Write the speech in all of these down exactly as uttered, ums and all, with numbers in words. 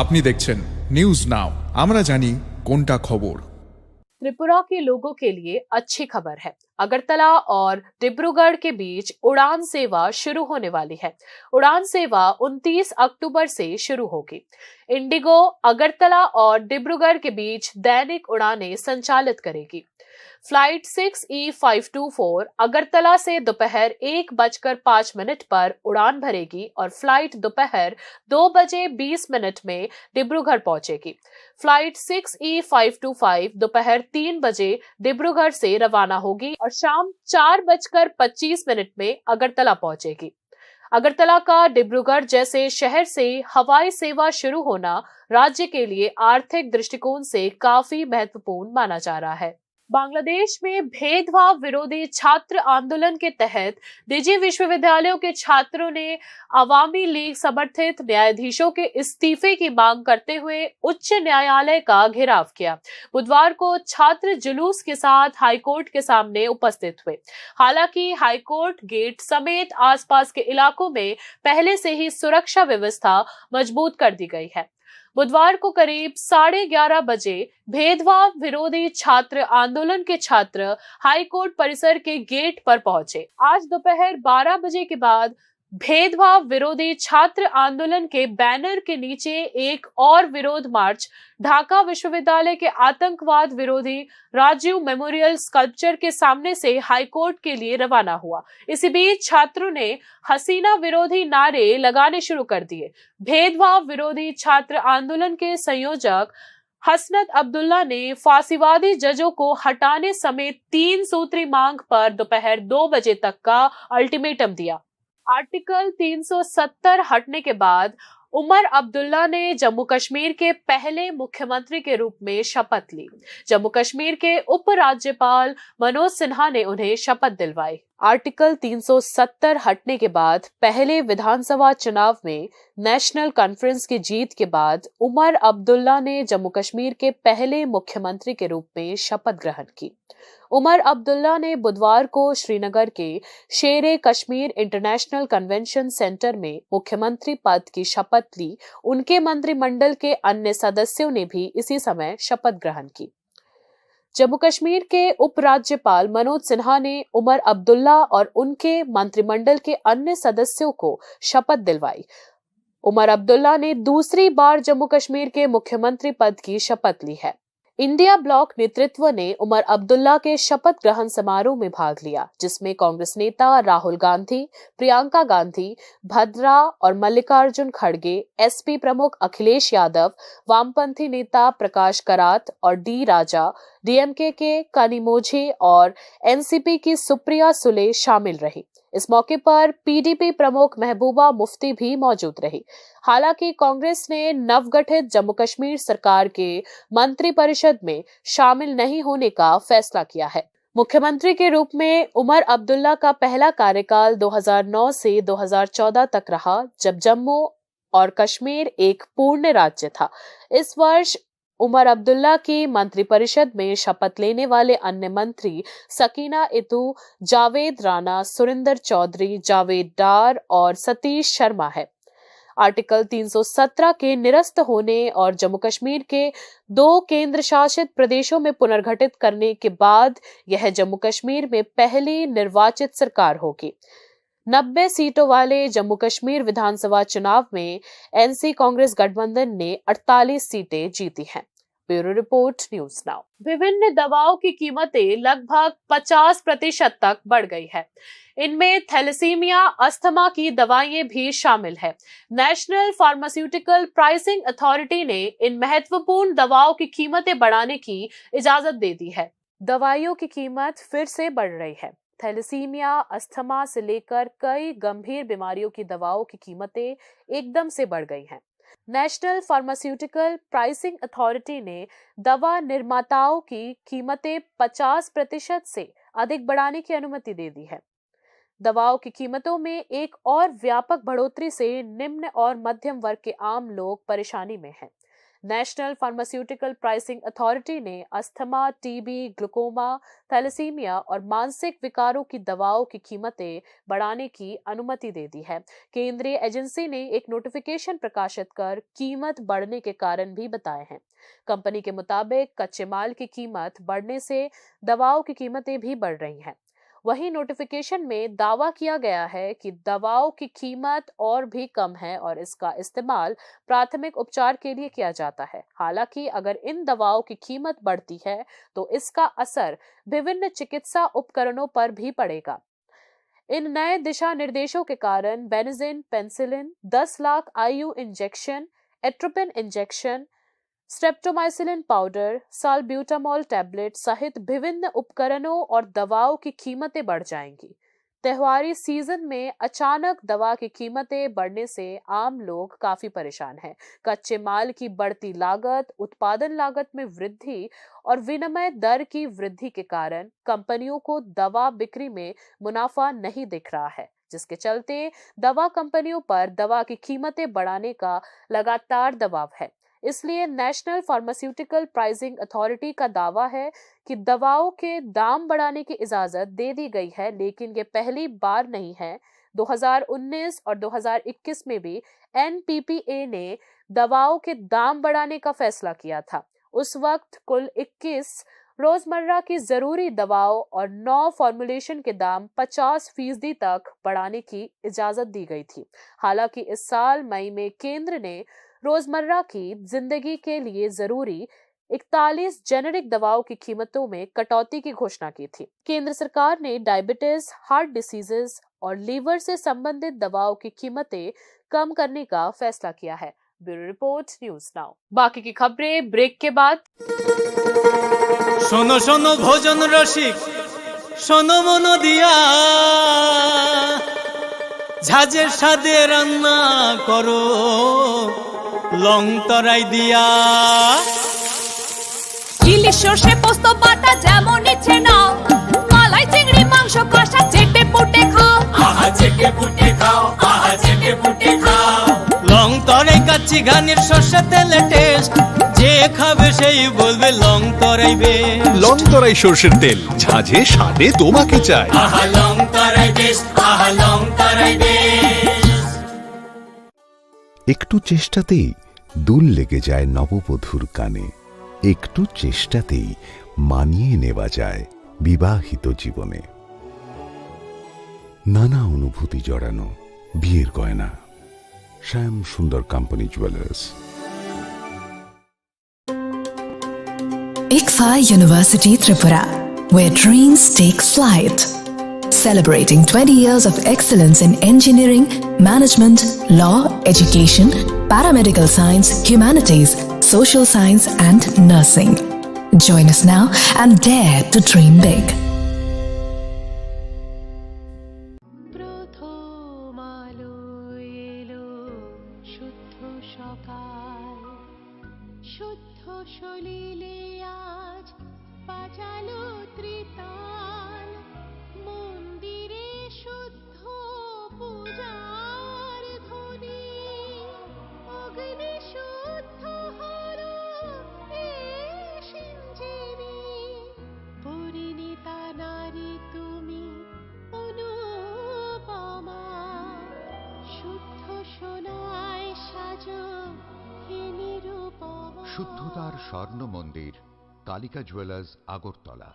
আপনি দেখছেন news now. আমরা জানি কোনটা খবর। त्रिपुरा के लोगों के लिए अच्छी खबर है। अगरतला और डिब्रूगढ़ के बीच उड़ान सेवा शुरू होने वाली है। उड़ान सेवा उनतीस अक्टूबर से शुरू होगी। इंडिगो अगरतला और डिब्रूगढ़ के बीच दैनिक उड़ानें संचालित करेगी। Flight six E five two four Agartala से दोपहर एक बजकर पाँच मिनट पर उड़ान भरेगी और फ्लाइट दोपहर दो बजे बीस मिनट में डिब्रूगढ़ पहुंचेगी। Flight six E five two five दोपहर तीन बजे डिब्रूगढ़ से रवाना होगी और शाम चार बजकर पच्चीस मिनट में अगरतला पहुंचेगी। अगरतला का डिब्रूगढ़ जैसे शहर से हवाई सेवा शुरू होना राज्य के लिए आर्थिक दृष्टिकोण से काफी महत्वपूर्ण माना जा रहा है। बांग्लादेश में भेदभाव विरोधी छात्र आंदोलन के तहत निजी विश्वविद्यालयों के छात्रों ने अवामी लीग समर्थित न्यायाधीशों के इस्तीफे की मांग करते हुए उच्च न्यायालय का घेराव किया। बुधवार को छात्र जुलूस के साथ हाईकोर्ट के सामने उपस्थित हुए। हालांकि हाईकोर्ट गेट समेत आसपास के इलाकों में पहले से ही सुरक्षा व्यवस्था मजबूत कर दी गई है। बुधवार को करीब साढ़े ग्यारह बजे भेदभाव विरोधी छात्र आंदोलन के छात्र हाईकोर्ट परिसर के गेट पर पहुंचे। आज दोपहर बारह बजे के बाद भेदभाव विरोधी छात्र आंदोलन के बैनर के नीचे एक और विरोध मार्च ढाका विश्वविद्यालय के आतंकवाद विरोधी राजीव मेमोरियल स्कल्पचर के सामने से हाईकोर्ट के लिए रवाना हुआ। इसी बीच छात्रों ने हसीना विरोधी नारे लगाने शुरू कर दिए। भेदभाव विरोधी छात्र आंदोलन के संयोजक हसनत अब्दुल्ला ने फांसीवादी जजों को हटाने समेत तीन सूत्री मांग पर दोपहर दो बजे तक का अल्टीमेटम दिया। आर्टिकल तीन सौ सत्तर हटने के बाद उमर अब्दुल्ला ने जम्मू कश्मीर के पहले मुख्यमंत्री के रूप में शपथ ली। जम्मू कश्मीर के उपराज्यपाल मनोज सिन्हा ने उन्हें शपथ दिलवाई। आर्टिकल तीन सौ सत्तर हटने के बाद पहले विधानसभा चुनाव में नेशनल कॉन्फ्रेंस की जीत के बाद उमर अब्दुल्ला ने जम्मू कश्मीर के पहले मुख्यमंत्री के रूप में शपथ ग्रहण की। उमर अब्दुल्ला ने बुधवार को श्रीनगर के शेर कश्मीर इंटरनेशनल कन्वेंशन सेंटर में मुख्यमंत्री पद की शपथ ली। उनके मंत्रिमंडल के अन्य सदस्यों ने भी इसी समय शपथ ग्रहण की। जम्मू कश्मीर के उपराज्यपाल मनोज सिन्हा ने उमर अब्दुल्ला और उनके मंत्रिमंडल के अन्य सदस्यों को शपथ दिलवाई। उमर अब्दुल्ला ने दूसरी बार जम्मू कश्मीर के मुख्यमंत्री पद की शपथ ली है। इंडिया ब्लॉक नेतृत्व ने उमर अब्दुल्ला के शपथ ग्रहण समारोह में भाग लिया, जिसमें कांग्रेस नेता राहुल गांधी, प्रियंका गांधी भद्रा और मल्लिकार्जुन खड़गे, एसपी प्रमुख अखिलेश यादव, वामपंथी नेता प्रकाश करात और डी राजा, डीएमके के कनिमोझी और एनसीपी की सुप्रिया सुले शामिल रही। इस मौके पर पीडीपी प्रमुख महबूबा मुफ्ती भी मौजूद रही। हालांकि कांग्रेस ने नवगठित जम्मू कश्मीर सरकार के मंत्रिपरिषद में शामिल नहीं होने का फैसला किया है। मुख्यमंत्री के रूप में उमर अब्दुल्ला का पहला कार्यकाल दो हज़ार नौ से दो हज़ार चौदह तक रहा, जब जम्मू और कश्मीर एक पूर्ण राज्य था। इस वर्ष उमर अब्दुल्ला की मंत्रिपरिषद में शपथ लेने वाले अन्य मंत्री सकीना इतू, जावेद राणा, सुरिंदर चौधरी, जावेद डार और सतीश शर्मा है। आर्टिकल तीन सौ सत्रह के निरस्त होने और जम्मू कश्मीर के दो केंद्र शासित प्रदेशों में पुनर्गठित करने के बाद यह जम्मू कश्मीर में पहली निर्वाचित सरकार होगी। नब्बे सीटों वाले जम्मू कश्मीर विधानसभा चुनाव में एनसी कांग्रेस गठबंधन ने अड़तालीस सीटें जीती हैं। Bureau report, news now. विभिन्न दवाओं की कीमतें लगभग पचास प्रतिशत तक बढ़ गई है। इनमें थैलेसीमिया, अस्थमा की दवाइयां भी शामिल है। नेशनल फार्मास्यूटिकल प्राइसिंग अथॉरिटी ने इन महत्वपूर्ण दवाओं की कीमतें बढ़ाने की इजाजत दे दी है। दवाइयों की कीमत फिर से बढ़ रही है। थैलेसीमिया, अस्थमा से लेकर कई गंभीर बीमारियों की दवाओं की कीमतें एकदम से बढ़ गई हैं। नेशनल फार्मास्यूटिकल प्राइसिंग अथॉरिटी ने दवा निर्माताओं की कीमतें पचास प्रतिशत से अधिक बढ़ाने की अनुमति दे दी है। दवाओं की कीमतों में एक और व्यापक बढ़ोतरी से निम्न और मध्यम वर्ग के आम लोग परेशानी में हैं। नेशनल फार्मास्यूटिकल प्राइसिंग अथॉरिटी ने अस्थमा, टीबी, ग्लूकोमा, थैलेसीमिया और मानसिक विकारों की दवाओं की कीमतें बढ़ाने की अनुमति दे दी है। केंद्रीय एजेंसी ने एक नोटिफिकेशन प्रकाशित कर कीमत बढ़ने के कारण भी बताए हैं। कंपनी के मुताबिक, कच्चे माल की कीमत बढ़ने से दवाओं की कीमतें भी बढ़ रही हैं। वहीं नोटिफिकेशन में दावा किया गया है कि दवाओं की कीमत और भी कम है और इसका इस्तेमाल प्राथमिक उपचार के लिए किया जाता है। हालांकि अगर इन दवाओं की कीमत बढ़ती है, तो इसका असर विभिन्न चिकित्सा उपकरणों पर भी पड़ेगा। इन नए दिशा निर्देशों के कारण बेनिजिन, पेनिसिलिन, दस lakh IU injection, atropine injection, स्ट्रेप्टोमाइसिलिन पाउडर, साल्ब्यूटामॉल टैबलेट सहित विभिन्न उपकरणों और दवाओं की कीमतें बढ़ जाएंगी। त्योहारी सीजन में अचानक दवा की कीमतें बढ़ने से आम लोग काफी परेशान हैं। कच्चे माल की बढ़ती लागत, उत्पादन लागत में वृद्धि और विनिमय दर की वृद्धि के कारण कंपनियों को दवा बिक्री में मुनाफा नहीं दिख रहा है, जिसके चलते दवा कंपनियों पर दवा की कीमतें बढ़ाने का लगातार दबाव है। इसलिए नेशनल फार्मास्यूटिकल प्राइसिंग अथॉरिटी का दावा है कि दवाओं के दाम बढ़ाने की इजाजत दे दी गई है, लेकिन ये पहली बार नहीं है। दो हज़ार उन्नीस और दो हज़ार इक्कीस में भी एनपीपीए ने दवाओं के दाम बढ़ाने का फैसला किया था। उस वक्त कुल इक्कीस रोजमर्रा की जरूरी दवाओं और नौ फॉर्मुलेशन के दाम पचास फीसदी तक बढ़ाने की इजाजत दी गई थी। हालांकि इस साल मई में केंद्र ने रोजमर्रा की जिंदगी के लिए जरूरी इकतालीस जेनेरिक दवाओं की कीमतों में कटौती की घोषणा की थी। केंद्र सरकार ने डायबिटीज, हार्ट डिजीजेस और लीवर से संबंधित दवाओं की कीमतें कम करने का फैसला किया है। Bureau report, news now. बाकी की खबरें ब्रेक के बाद। শোনো শোনো ভোজন রসিক, শোনো মন দিয়া, ঝাঁঝের স্বাদে রান্না করো লং তরাই দিয়া। ইলিশ সর্ষে পোস্ত বাটা যেমন ইচ্ছে নাও, মালাই চিংড়ি মাংস কষা চেটে পুটে খাও। আহা চেটে পুটে খাও, আহা চেটে পুটে খাও। লং তরাই কাচ্চি ঘানির সর্ষে তেলে টেস্ট, যে খাবে সেই বলবে লং তরাই বেশ। লং তরাই সর্ষের তেল, ঝাঁঝে স্বাদে তোমাকে চাই। আহা লং তরাই বেশ, আহা লং তরাই বেশ। একটু চেষ্টাতেই দুল লেগে যায় নববধূর কানে, একটু চেষ্টাতেই মানিয়ে নেওয়া যায় বিবাহিত জীবনে। নানা অনুভূতি জড়ানো বিয়ের গয়না। শ্যাম সুন্দর company jewellers. ICFAI University Tripura, where dreams take flight. Celebrating twenty years of excellence in engineering, management, law, education, paramedical science, humanities, social science, and nursing. Join us now and dare to dream big. প্রথম আলো এলো শুদ্ধ সকাল, শুদ্ধ সলিলে আজ বাজালো ত্রিতাল। মন্দিরে শুদ্ধ পূজার ধ্বনি, অগ্নি শুদ্ধ হলো এ সিঞ্জেরি। পরিণীতা নারী তুমি অনুপমা, শুদ্ধ সোনায় সাজো হে নিরুপমা। শুদ্ধতার স্বর্ণ মন্দির, কালিকা জুয়েলার্স, আগরতলা।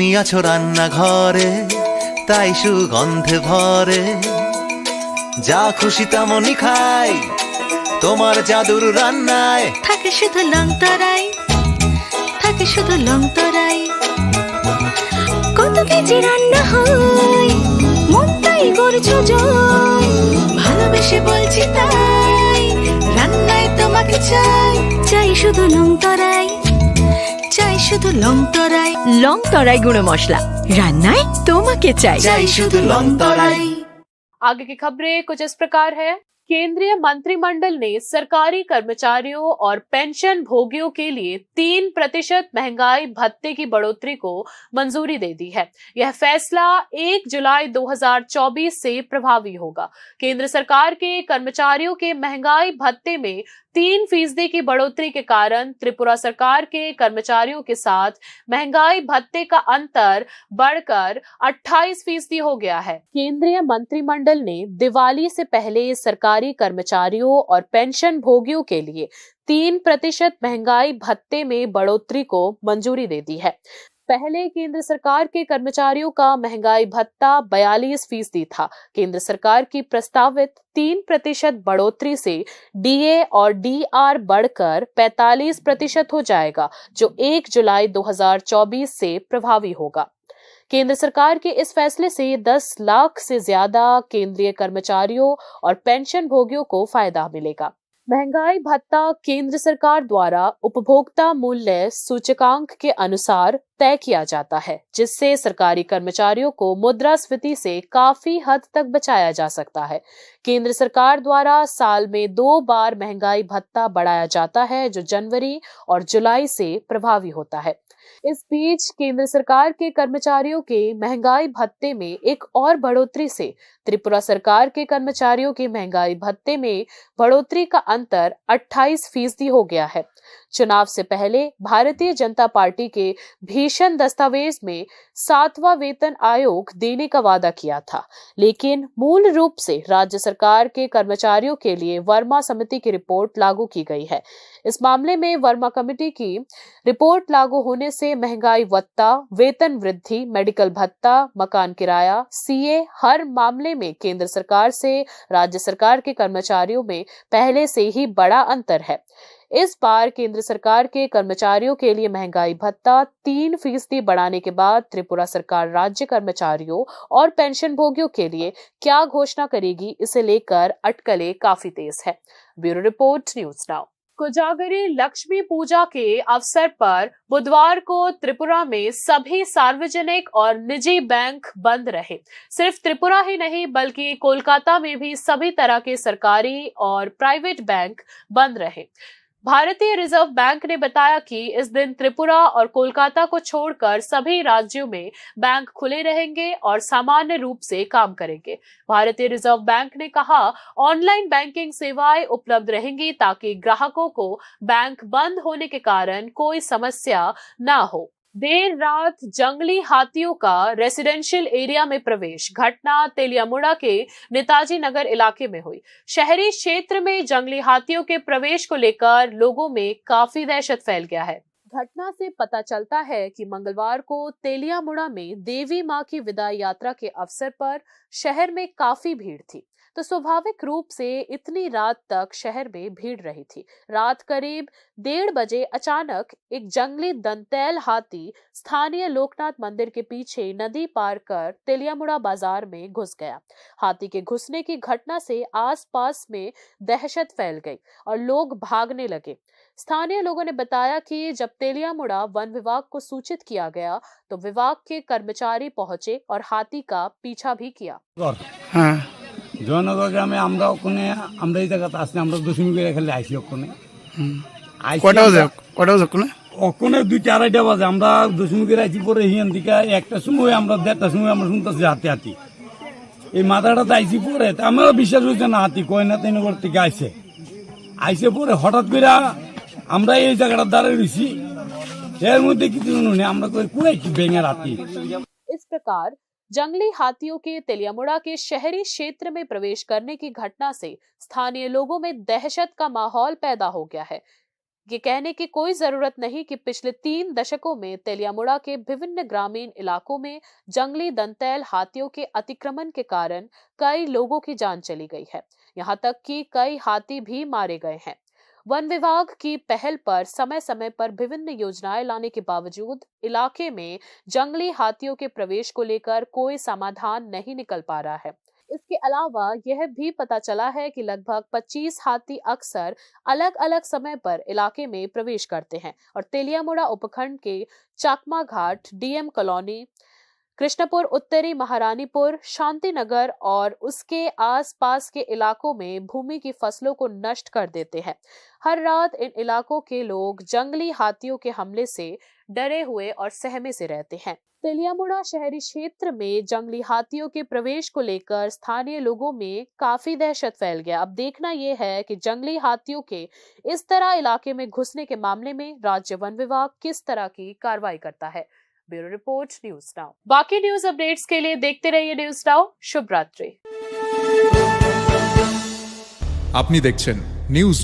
তুমি আছো রান্নাঘরে, তাই সুগন্ধে ভরে। যা খুশি তেমনই খাই, তোমার জাদুর রান্নায়। থাকে শুধু লংতরাই, থাকে শুধু লংতরাই। কত কেজি রান্না হয়, মনটাই করছো জয়। ভালোবেসে বলছি তাই, রান্নায় তোমাকে চাই। চাই শুধু লংতরাই, চাই শুধু লংতরাই। লংতরাই গুঁড়ো মশলা, রান্নায় তোমাকে চাই। চাই শুধু লংতরাই। आगे की खबरें कुछ इस प्रकार है। केंद्रीय मंत्रिमंडल ने सरकारी कर्मचारियों और पेंशन भोगियों के लिए तीन प्रतिशत महंगाई भत्ते की बढ़ोतरी को मंजूरी दे दी है। यह फैसला एक जुलाई दो हज़ार चौबीस से प्रभावी होगा। केंद्र सरकार के कर्मचारियों के महंगाई भत्ते में तीन फीसदी की बढ़ोतरी के कारण त्रिपुरा सरकार के कर्मचारियों के साथ महंगाई भत्ते का अंतर बढ़कर अट्ठाईस फीसदी हो गया है। केंद्रीय मंत्रिमंडल ने दिवाली से पहले सरकारी कर्मचारियों और पेंशन भोगियों के लिए तीन प्रतिशत महंगाई भत्ते में बढ़ोतरी को मंजूरी दे दी है। पहले केंद्र सरकार के कर्मचारियों का महंगाई भत्ता बयालीस फीसदी था। केंद्र सरकार की प्रस्तावित तीन प्रतिशत बढ़ोतरी से डीए और डीआर बढ़कर पैंतालीस प्रतिशत हो जाएगा, जो एक जुलाई दो हज़ार चौबीस से प्रभावी होगा। केंद्र सरकार के इस फैसले से दस लाख से ज्यादा केंद्रीय कर्मचारियों और पेंशन भोगियों को फायदा मिलेगा। महंगाई भत्ता केंद्र सरकार द्वारा उपभोक्ता मूल्य सूचकांक के अनुसार तय किया जाता है, जिससे सरकारी कर्मचारियों को मुद्रास्फीति से काफी हद तक बचाया जा सकता है। केंद्र सरकार द्वारा साल में दो बार महंगाई भत्ता बढ़ाया जाता है, जो जनवरी और जुलाई से प्रभावी होता है। इस बीच केंद्र सरकार के कर्मचारियों के महंगाई भत्ते में एक और बढ़ोतरी से त्रिपुरा सरकार के कर्मचारियों के महंगाई भत्ते में बढ़ोतरी का अंतर अट्ठाईस फीसदी हो गया है। चुनाव से पहले भारतीय जनता पार्टी के भीषण दस्तावेज में सातवां वेतन आयोग देने का वादा किया था, लेकिन मूल रूप से राज्य सरकार के कर्मचारियों के लिए वर्मा समिति की रिपोर्ट लागू की गई है। इस मामले में वर्मा कमेटी की रिपोर्ट लागू होने से महंगाई भत्ता, वेतन वृद्धि, मेडिकल भत्ता, मकान किराया, सीए, हर मामले में केंद्र सरकार से राज्य सरकार के कर्मचारियों में पहले से ही बड़ा अंतर है। इस बार केंद्र सरकार के कर्मचारियों के लिए महंगाई भत्ता तीन फीसदी बढ़ाने के बाद त्रिपुरा सरकार राज्य कर्मचारियों और पेंशन भोगियों के लिए क्या घोषणा करेगी, इसे लेकर अटकलें काफी तेज है। Bureau report, news now. Kojagari Lakshmi Puja के अवसर पर बुधवार को त्रिपुरा में सभी सार्वजनिक और निजी बैंक बंद रहे। सिर्फ त्रिपुरा ही नहीं, बल्कि कोलकाता में भी सभी तरह के सरकारी और प्राइवेट बैंक बंद रहे। भारतीय रिजर्व बैंक ने बताया कि इस दिन त्रिपुरा और कोलकाता को छोड़कर सभी राज्यों में बैंक खुले रहेंगे और सामान्य रूप से काम करेंगे। भारतीय रिजर्व बैंक ने कहा, ऑनलाइन बैंकिंग सेवाएं उपलब्ध रहेंगी, ताकि ग्राहकों को बैंक बंद होने के कारण कोई समस्या ना हो। देर रात जंगली हाथियों का रेसिडेंशियल एरिया में प्रवेश। घटना तेलियामुड़ा के नेताजी नगर इलाके में हुई। शहरी क्षेत्र में जंगली हाथियों के प्रवेश को लेकर लोगों में काफी दहशत फैल गया है। घटना से पता चलता है कि मंगलवार को तेलियामुड़ा में देवी मां की विदाई यात्रा के अवसर पर शहर में काफी भीड़ थी, तो स्वाभाविक रूप से इतनी रात तक शहर में भीड़ रही थी। रात करीब डेढ़ बजे अचानक एक जंगली दंतैल हाथी स्थानीय लोकनाथ मंदिर के पीछे नदी पार कर तेलियामुड़ा बाजार में घुस गया। हाथी के घुसने की घटना से आसपास में दहशत फैल गई और लोग भागने लगे। स्थानीय लोगों ने बताया कि जब तेलियामुड़ा वन विभाग को सूचित किया गया, तो विभाग के कर्मचारी पहुंचे और हाथी का पीछा भी किया। হ্যাঁ। জয়নগর গ্রামে আমরা ওখানে, আমরা এই জায়গাতে আসছি, আমরা দশমী করে খালি আইছি ওখানে। হুম। আইছি কয়টা বাজে? আমরা কয়টা বাজে ওখানে? ওখানে দুইটা আড়াইটা বাজে। আমরা দশমী করে আইছি পরে হিয়ান দিকে একটার সময়, আমরা দেড়টার সময় আমরা শুনতেছি হাতি হাতি। এই মাথাটা তো আইছি পরে, তা আমারও বিশ্বাস হইছে না হাতি কয় না, তিন ঘর থেকে আইছে। আইছে পরে হঠাৎ করে আমরা এই জায়গাটা দাঁড়ায় রইছি। এর মধ্যে কিছু শুনুনি, আমরা কই কুড়াই কি ব্যাঙের হাতি। इस प्रकार जंगली हाथियों के तेलियामुड़ा के शहरी क्षेत्र में प्रवेश करने की घटना से स्थानीय लोगों में दहशत का माहौल पैदा हो गया है। ये कहने की कोई जरूरत नहीं कि पिछले तीन दशकों में तेलियामुड़ा के विभिन्न ग्रामीण इलाकों में जंगली दंतैल हाथियों के अतिक्रमण के कारण कई लोगों की जान चली गई है। यहाँ तक कि कई हाथी भी मारे गए हैं। वन विभाग की पहल पर समय-समय पर विभिन्न योजनाएं लाने के बावजूद इलाके में जंगली हाथियों के प्रवेश को लेकर कोई समाधान नहीं निकल पा रहा है। इसके अलावा यह भी पता चला है कि लगभग पच्चीस हाथी अक्सर अलग-अलग समय पर इलाके में प्रवेश करते हैं और तेलियामुड़ा उपखंड के चाकमा घाट, डीएम कॉलोनी, कृष्णपुर उत्तरी, महारानीपुर, शांतिनगर और उसके आसपास के इलाकों में भूमि की फसलों को नष्ट कर देते हैं। हर रात इन इलाकों के लोग जंगली हाथियों के हमले से डरे हुए और सहमे से रहते हैं। तेलियामुड़ा शहरी क्षेत्र में जंगली हाथियों के प्रवेश को लेकर स्थानीय लोगों में काफी दहशत फैल गया। अब देखना यह है कि जंगली हाथियों के इस तरह इलाके में घुसने के मामले में राज्य वन विभाग किस तरह की कार्रवाई करता है। Bureau report, news now. बाकी न्यूज़ अपडेट्स के लिए देखते रहिए न्यूज़ नाउ। शुभ रात्रि। আপনি দেখছেন নিউজ।